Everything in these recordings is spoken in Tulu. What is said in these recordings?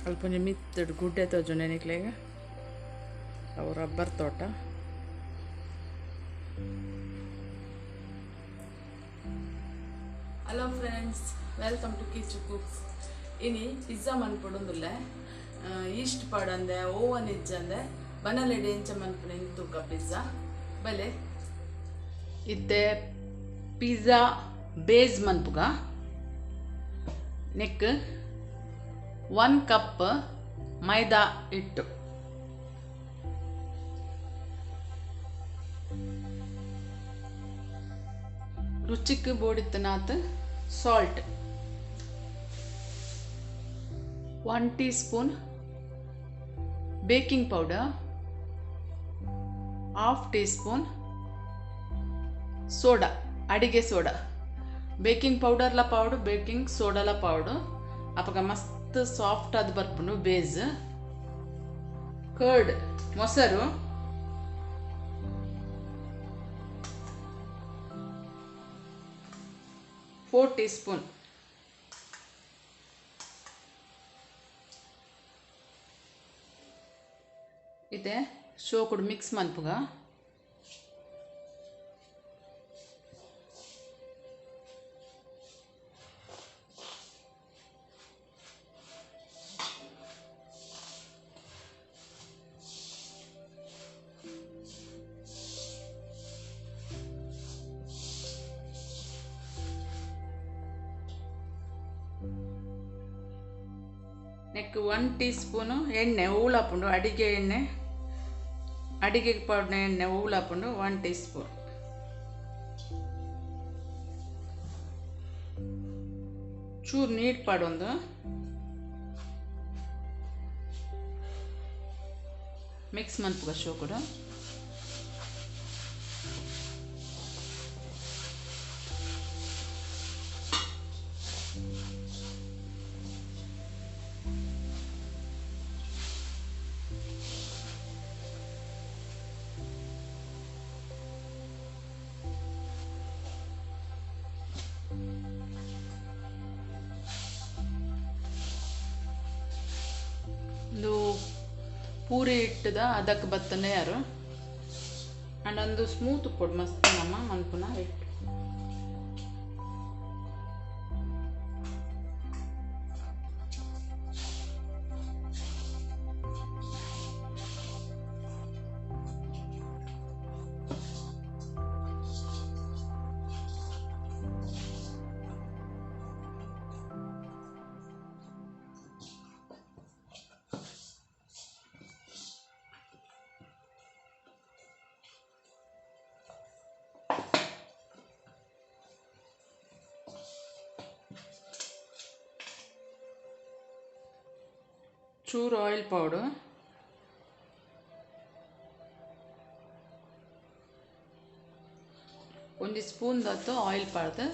ಅಲ್ಪ ಒಂಜಿ ಮಿತ್ತ್ ಗುಡ್ಡೆ ತೋಜುಂಡು ನಿಕ್ಲೆಗ್. ಅವು ರಬ್ಬರ್ ತೋಟ. Hello friends, welcome to Kichu cooks. ಇನಿ ಪಿಜ್ಜಾ ಮನ್ಪುಡುಂದುಲ್ಲೆ. ಈಸ್ಟ್ ಪಾಡಂದೆ, ಓವನ್ ಇಜ್ಜಂದೆ ಬನಲೆಡ್ ಎಂಚ ಮನ್ಪುನೆ ತೂಕ ಪಿಜ್ಜಾ ಬಲೆ. ಇತ್ತೆ ಪಿಜ್ಜಾ ಬೇಸ್ ಮನ್ಪುಗ. ನೆಕ್ 1 ಕಪ್ ಮೈದಾ ಹಿಟ್ಟು, ರುಚಿಕ್ ಬೋಡಿತ್ತನಾತ್ salt, 1 teaspoon baking powder, 1/2 teaspoon soda, ಅಡಿಗೆ ಸೋಡಾ. ಬೇಕಿಂಗ್ ಪೌಡರ್ಲ ಪಾವಡು, ಬೇಕಿಂಗ್ ಸೋಡಾಲ ಪಾವಡು. ಅಪಗ ಮಸ್ತ್ ಸಾಫ್ಟ್ ಆದ್ ಬರ್ಪುಂಡು ಬೇಸ್. ಕರ್ಡ್ ಮೊಸರು, 4 ಟೀ ಸ್ಪೂನ್. ಇತ್ತೆ ಶೋಕುಡು ಮಿಕ್ಸ್ ಮನ್ಪುಗ. ನೆಕ್ 1 ಟೀ ಸ್ಪೂನು ಎಣ್ಣೆ ಊಳಾಪುಂಡು, ಅಡಿಗೆ ಎಣ್ಣೆ, ಅಡಿಗೆಗೆ ಪಾಡಿನ ಎಣ್ಣೆ ಊಳಾಪುಂಡು 1 ಟೀ ಸ್ಪೂನ್. ಚೂರು ನೀರು ಪಾಡೊಂದು ಮಿಕ್ಸ್ ಮನ್ಪುಗ ಶೋಕುಡು. ಒಂದು ಪೂರಿ ಇಟ್ಟದ ಅದಕ್ಕೆ ಬತ್ತನೆ ಯಾರು ಅಂಡ್ ಒಂದು ಸ್ಮೂತ್ ಉಪ್ಪೊಡು ಮಸ್ತ್ ನಮ್ಮ ಮನ್ಪುನ ಹಿಟ್ಟು. ಚೂರು ಆಯಿಲ್ ಪೌಡರ್, ಒಂಜಿ ಸ್ಪೂನ್ ದತ್ತು ಆಯಿಲ್ ಪಾಡ್ದು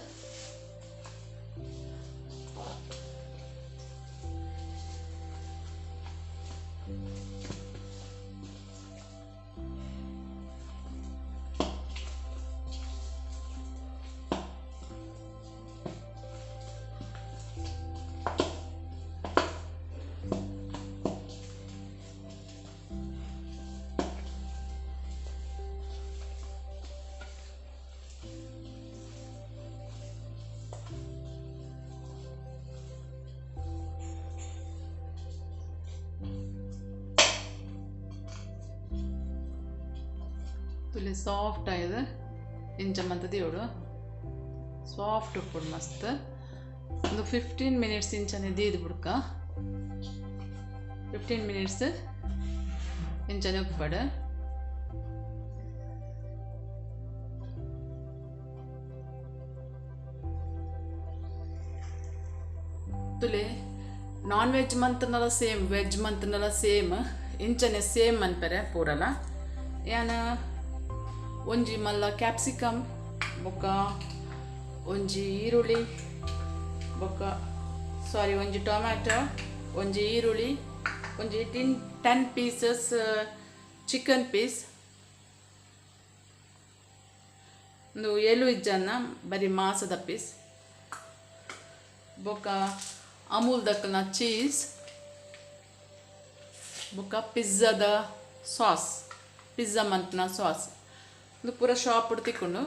ತುಲೆ ಸಾಫ್ಟ್ ಆಯ್ದು ಇಂಚ ಮಂತದಿಯೋಡು ಸಾಫ್ಟ್ ಉಪ್ಪುಡು ಮಸ್ತ್. ಒಂದು 15 ಮಿನಿಟ್ಸ್ ಇಂಚನೆ ದೀದ್ ಬುಡ್ಕ, 15 ಮಿನಿಟ್ಸ್ ಇಂಚನೆ ಉಪ್ಪಡು. ತುಲೆ ನಾನ್ ವೆಜ್ ಮಂತ್ನಲ ಸೇಮ್, ವೆಜ್ ಮಂತ್ನಲ ಸೇಮ್, ಇಂಚನೆ ಸೇಮ್ ಮನ್ಪೆರೆ ಪೂರಲ. ಯಾನ ಒಂಜಿ ಮಲ್ಲ ಕ್ಯಾಪ್ಸಿಕಮ್ ಬೊಕ್ಕ ಒಂಜಿ ಈರುಳ್ಳಿ ಬೊಕ್ಕ ಸಾರಿ ಒಂಜಿ ಟೊಮ್ಯಾಟೊ, ಒಂಜಿ ಈರುಳ್ಳಿ, ಒಂಜಿ 10 ಪೀಸಸ್ ಚಿಕನ್ ಪೀಸ್, ಒಂದು ಎಲು ಇಜ್ಜನ್ನ ಬರೀ ಮಾಸದ ಪೀಸ್ ಬೊಕ್ಕ ಅಮೂಲ್ ದಕ್ಕಲ್ನ ಚೀಸ್, ಬೊಕ್ಕ ಪಿಜ್ಜಾದ ಸಾಸ್, ಪಿಜ್ಜಾ ಮನ್ಪುನ ಸಾಸ್ ಉಂದು ಪೂರ ಶಾಪ್ ತಿಕ್ಕುಂಡು.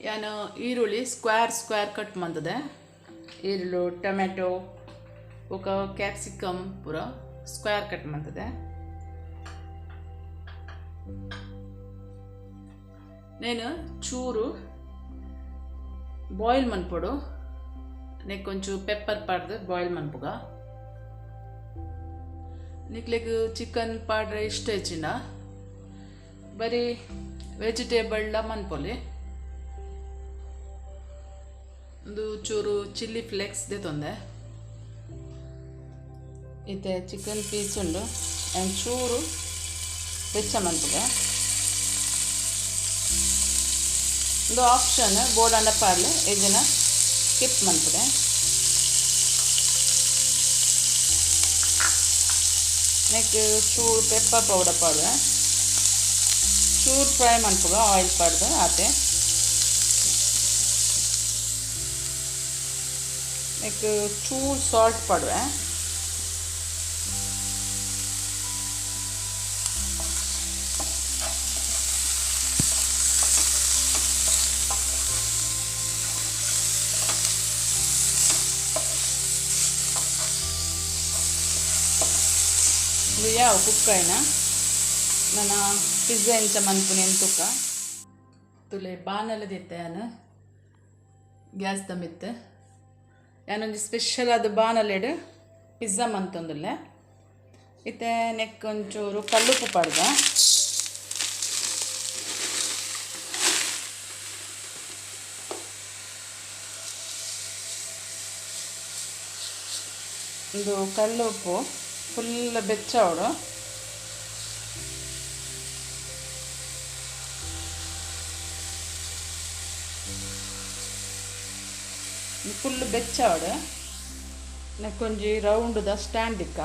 ಯಾನ್ ಈರುಳ್ಳಿ ಸ್ಕ್ವೇರ್ ಸ್ಕ್ವೇರ್ ಕಟ್ ಮಂತುದೆ. ಈರುಳ್ಳಿ, ಟೊಮೆಟೊ ಬೊಕ್ಕ ಕ್ಯಾಪ್ಸಿಕಮ್ ಪೂರ ಸ್ಕ್ವೇರ್ ಕಟ್ ಮಂತುದೆ. ನೇನು ಚೂರು ಬಾಯ್ಲ್ ಮನ್ಪೊಡು. ನೆಕ್ ಒಂಚೂರು ಪೆಪ್ಪರ್ ಪಾಡ್ದು ಬಾಯ್ಲ್ ಮನ್ಪುಗ. ನಿಕ್ಲೆಗ್ ಚಿಕನ್ ಪಾಡ್ರೆ ಇಷ್ಟ ಇಜ್ಜಿಂಡ ಬರೀ ವೆಜಿಟೇಬಲ್ಲ ಮನ್ಪೊಲಿ. ಉಂದು ಚೂರು ಚಿಲ್ಲಿ ಫ್ಲೇಕ್ಸ್ ದೆತೊಂದೆ. ಇತ್ತೆ ಚಿಕನ್ ಪೀಸ್ ಉಂಡು, ಚೂರು ಬೆಚ್ಚ ಮನ್ಪುಗ. ಉಂದು ಆಪ್ಷನ್, ಬೋಡಾಂಡ ಪಾಡ್ಲೆ, ಇಜ್ಜಿಂಡ ಸ್ಕಿಪ್ ಮನ್ಪುಲೆ. ನೆಕ್ ಚೂರು ಪೆಪ್ಪರ್ ಪೌಡರ್ ಪಾಡುವೆ. ಚೂರು ಫ್ರೈ ಮನ್ಪುಗ ಆಯಿಲ್ ಪಾಡ್ದು ಆತೆ. ನೆಕ್ ಚೂರು ಸಾಲ್ಟ್ ಪಾಡುವೆ. ಉಂದು ಯಾವು ಕುಕ್ ಆಯಿನ ನನ ಪಿಜ್ಜಾ ಎಂಚ ಮನ್ಪುನಿ ತುಕ್ಕ. ತುಲೆ ಬಾಣಲೆ ದಿತ್ತೆ ಯಾನ್ ಗ್ಯಾಸ್ದ ಮಿತ್ತ್. ಯಾನೊಂಜಿ ಸ್ಪೆಷಲ್ ಆದ್ ಬಾಣಲೆಡ್ ಪಿಜ್ಜಾ ಮಂತೊಂದುಲ್ಲೆ. ಇತ್ತೆ ನೆಕ್ಕ್ ಒಂಚೂರು ಕಲ್ಲುಪ್ಪು ಪಾಡ್ದ. ಉಂದು ಕಲ್ಲುಪ್ಪು ಫುಲ್ ಬೆಚ್ಚಾವೊಡು. ಫುಲ್ ಬೆಚ್ಚಾವೊಡು. ನೆಕ್ಕೊಂಜಿ ರೌಂಡ್ದ ಸ್ಟ್ಯಾಂಡ್ ದಿಕ್ಕ.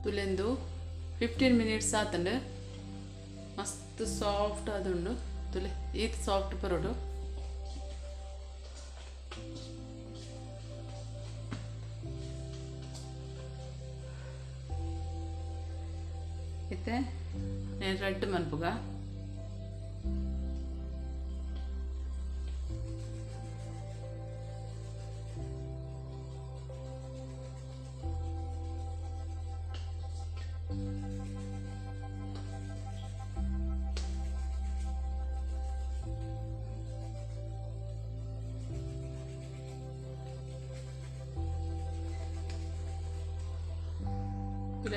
ತುಲೆಂದು 15 ಮಿನಿಟ್ಸ್ ಆತುಂಡು. ಮಸ್ತ್ ಸಾಫ್ಟ್ ಆದುಂಡು. ತುಲೆ ಈತ್ ಸಾಫ್ಟ್ ಬರೊಡು. ಇತ್ತೆ ನೇನ್ ರಡ್ಡ್ ಮನ್ಪುಗ.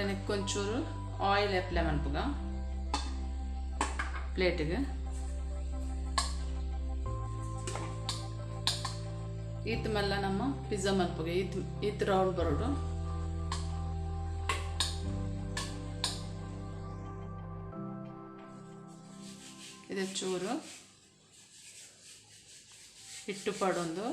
ನೆಕ್ಕ್ ಒಂಚೂರು ಆಯಿಲ್ ಅಪ್ಲೈ ಮನ್ಪುಗ ಪ್ಲೇಟಿಗೆ. ಈತ್ ಮಲ್ಲ ನಮ್ಮ ಪಿಜ್ಜಾ ಮನ್ಪುಗ. ಈತ್ ಈತ್ ರೌಂಡ್ ಬರೋಡು. ಇದು ಚೂರು ಹಿಟ್ಟು ಪಾಡೊಂದು.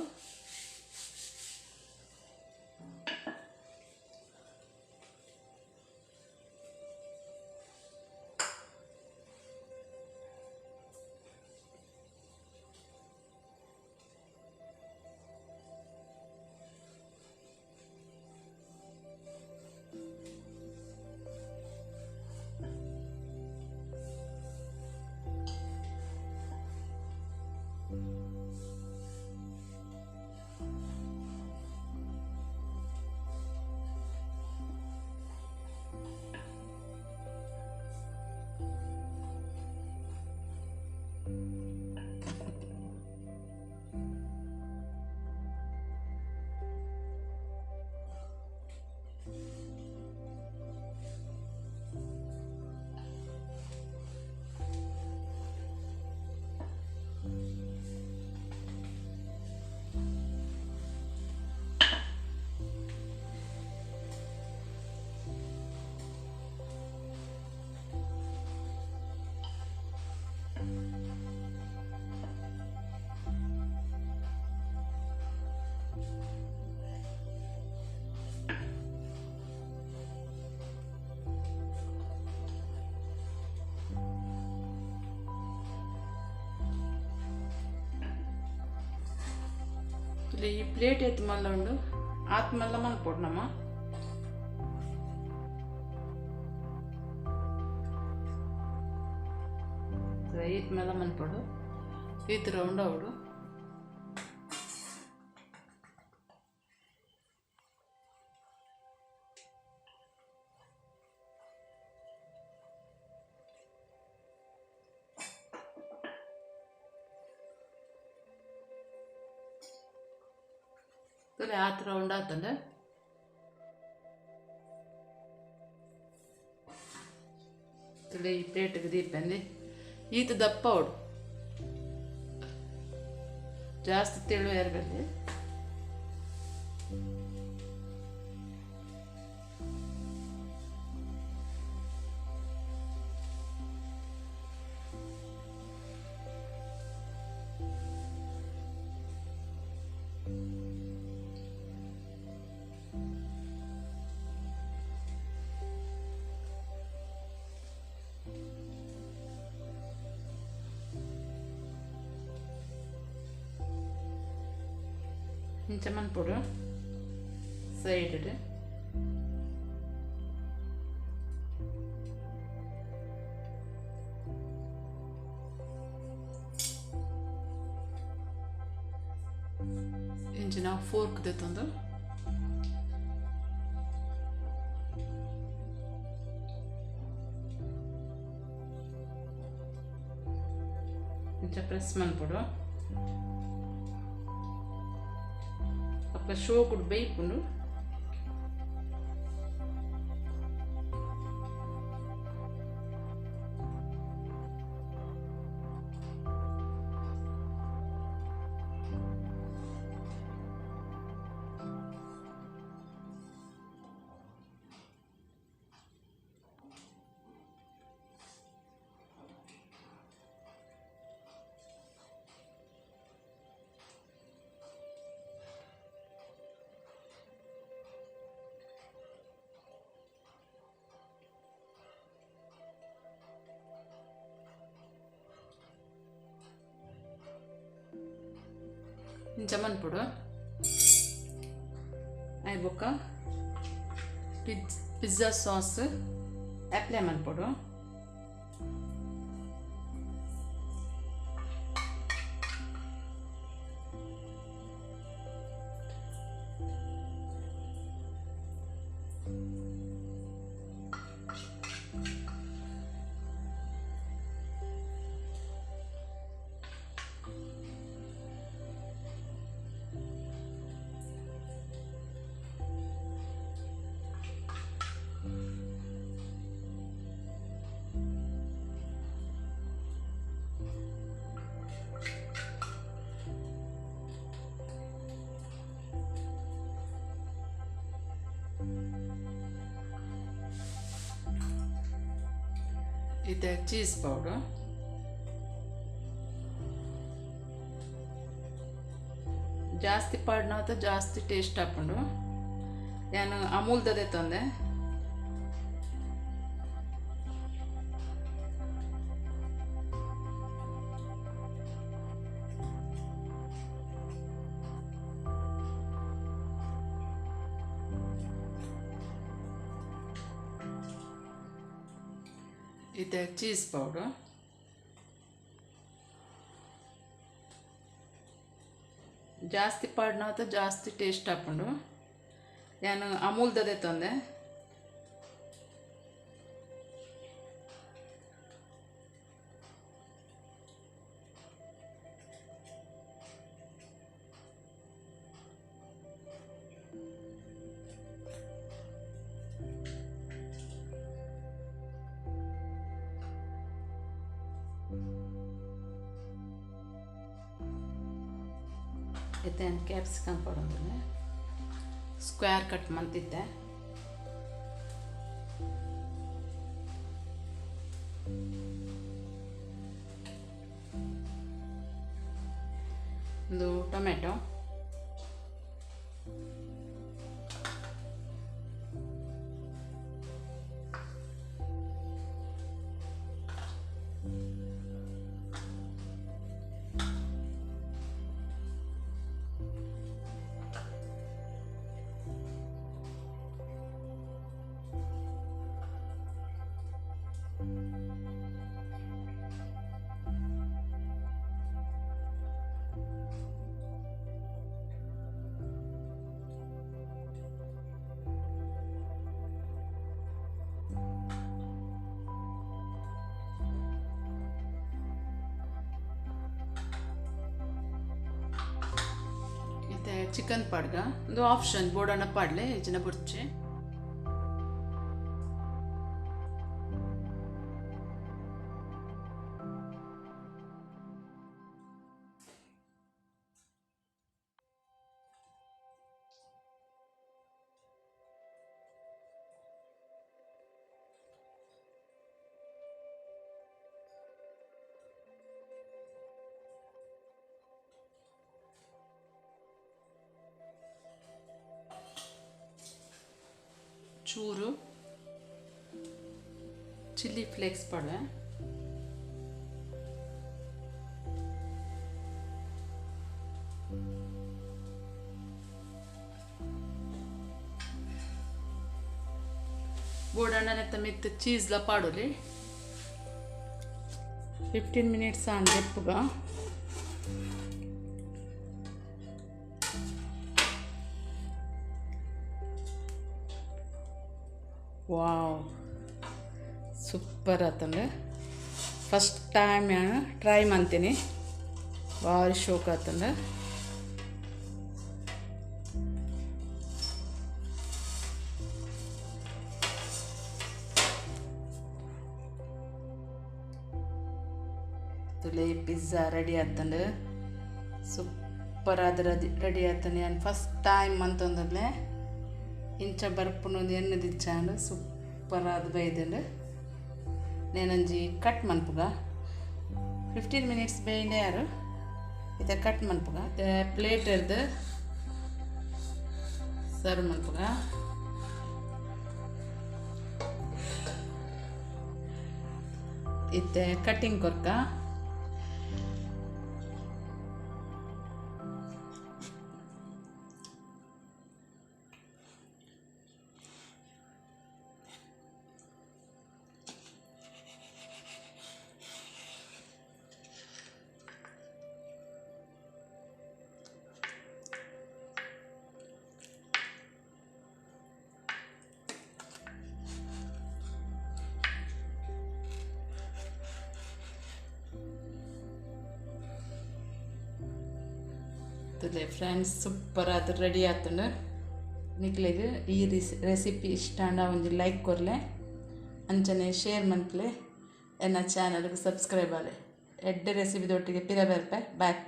ಈ ಪ್ಲೇಟ್ ಎತ್ತು ಮಲ್ಲ ಉಂಡು ಆತ್ ಮಲ್ಲ ಮಲ್ಪೊಡು ನಮ್ಮ. ಈತ್ ಮಲ್ಲ ಮಲ್ಪೊಡು, ಈತ್ ರೌಂಡ್ ಅವಡು. ಆತ್ ರೌಂಡ್ ಆತಂಡ. ತುಳಿ ಈ ಪ್ಲೇಟ್ಗೆ ದೀಪಂದಿ ಈತ ದಪ್ಪ ಅವಡು, ಜಾಸ್ತಿ ತೆಳು ಇರಬಲ್ಲಿ. ಇಂಚ ಮನ್ಪೊಡು ಸೈಡ್. ಇಂಚ ನಾವು ಫೋರ್ಕ್ ದೆತ್ತೊಂದು ಇಂಚ ಪ್ರೆಸ್ ಮನ್ಪೊಡು. ಅಪ್ಪ ಶೋಕುಡು ಬೇಯ್ಪುಂಡು. ಇಂಚ ಮನ್ಪೊಡು. ಆಯ್ ಬೊಕ್ಕ ಪಿಜ್ಜಾ ಸಾಸ್ ಅಪ್ಲೈ ಮನ್ಪೊಡು. ಇತ್ತೆ ಚೀಸ್ ಪೌಡರ್. ಜಾಸ್ತಿ ಪಾಡ್ನಾತ ಜಾಸ್ತಿ ಟೇಸ್ಟ್ ಆಪುಂಡು. ಯಾನ್ ಅಮೂಲ್ದದೆ ತಂದೆ. ಇತ್ತೆ ಚೀಸ್ ಪೌಡರ್. ಜಾಸ್ತಿ ಪಾಡ್ನಾತ ಜಾಸ್ತಿ ಟೇಸ್ಟ್ ಆಪುಂಡು. ಯಾನ್ ಅಮೂಲ್ದದೆ ತಂದೆ. ಇತ್ತೆ ಕ್ಯಾಪ್ಸಿಕಮ್ ಪಾಡೊಂದುಲ್ಲೆ ಸ್ಕ್ವೇರ್ ಕಟ್ ಮಂತಿತ್ತೆ. ಒಂದು ಟೊಮೆಟೊ, ಚಿಕನ್ ಪಾಡ್ಗ ಒಂದು ಆಪ್ಷನ್ ಬೋಡಣ್ಣ ಪಾಡ್ಲೆ ಇಜ್ಜಿನ ಬುರ್ಚಿ. ಚೂರು ಚಿಲ್ಲಿ ಫ್ಲೇಕ್ಸ್ ಪಾಡುವೆ. ಬೋಡಣ್ಣನೆತ್ತ ಮಿತ್ತು ಚೀಸ್ಲ ಪಾಡೋಲಿ. 15 ಮಿನಿಟ್ಸ್ ಆಂಡ್ ದೆಪ್ಪುಗ. ವಾವ್, ಸೂಪರ್ ಆತಂಡು. ಫಸ್ಟ್ ಟೈಮ್ ನಾನು ಟ್ರೈ ಮಾಡ್ತೀನಿ, ಭಾರಿ ಶೋಕ್ ಆತಂಡು. ತುಲೆ ಪಿಜ್ಜಾ ರೆಡಿ ಆತಂಡು, ಸೂಪರ್ ಆದ ರೆಡಿ ಆತಂಡು. ನಾನು ಫಸ್ಟ್ ಟೈಮ್ ಅಂತಂದ್ರೆ ಇಂಚ ಬರ್ಪುನೊಂದು ಎಣ್ಣೆ ದಿಚ್ಚಾಂಡು ಸೂಪರ್ ಆದ ಬೈದಂಡು. నేనంಜಿ ಕಟ್ ಮನ್ಪುಗ 15 ಮಿನಿಟ್ಸ್ ಬೇಯ್ಂಡೆ ಯಾರು ಇತ್ತೆ ಕಟ್ ಮನ್ಪುಗ. Plate ಎರ್ದು serve ಮನ್ಪುಗ. ಇತ್ತೆ ಕಟ್ಟಿಂಗ್ ಕೊರ್ಕ. ಫ್ರೆಂಡ್ಸ್ ಸೂಪರ್ ಆದ ರೆಡಿ ಆತಂಡು. ನಿಕ್ಲೆಗ್ ಈ ರೆಸಿಪಿ ಇಷ್ಟ ಆಂಡ ಒಂಜಿ ಲೈಕ್ ಕೊರ್ಲೆ, ಅಂಚನೆ ಶೇರ್ ಮನ್ಪುಲೆ, ಎನ್ನ ಚಾನಲ್ಗೆ ಸಬ್ಸ್ಕ್ರೈಬ್ ಆಲೆ. ಎಡ್ಡೆ ರೆಸಿಪಿ ದೊಟ್ಟಿಗೆ ಪಿರ ಬರ್ಪೆ. ಬಾಯ್.